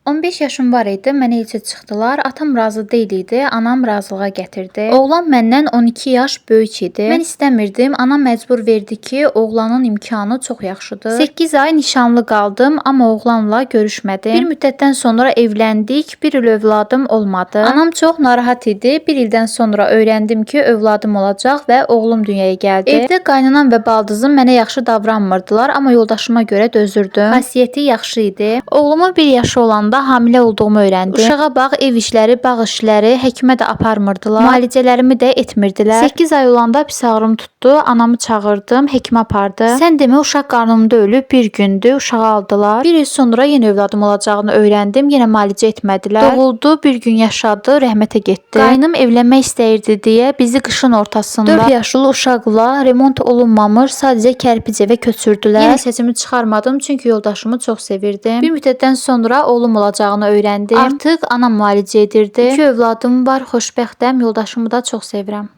15 yaşım var idi, mənə elçi çıxdılar. Atam razı deyil idi, anam razılığa gətirdi. Oğlan məndən 12 yaş böyük idi. Mən istəmirdim, anam məcbur verdi ki, oğlanın imkanı çox yaxşıdır. 8 ay nişanlı qaldım, amma oğlanla görüşmədim. Bir müddətdən sonra evləndik, bir il övladım olmadı. Anam çox narahat idi. Bir ildən sonra öyrəndim ki, övladım olacaq və oğlum dünyaya gəldi. Evdə qaynanam və baldızım mənə yaxşı davranmırdılar, amma yoldaşıma görə dözürdüm. Xasiyyəti yaxşı idi. Oğlumun 1 yaşı olanda hamilə olduğumu öyrəndim. Uşağa bax, ev işləri, bağ işləri, həkimə də aparmırdılar. Müalicələrimi də etmirdilər. 8 ay olanda pis ağrım tutdu. Anamı çağırdım, həkimə apardı. Sən demə uşaq qarnımda ölüb, bir gündür uşağı aldılar. Bir il sonra yenə övladım olacağını öyrəndim. Yenə müalicə etmədilər. Doğuldu, bir gün yaşadı, rəhmətə getdi. Qaynım evlənmək istəyirdi deyə bizi qışın ortasında 4 yaşlı uşaqla remont olunmamış, sadəcə kərpic evə köçürdülər. Yenə səsimi çıxarmadım, çünki yoldaşımı çox sevirdim. Bir müddətdən sonra oğlum olacağını öyrəndim. Artıq anam müalicə edirdi. 2 övladım var, xoşbəxtəm, yoldaşımı da çox sevirəm.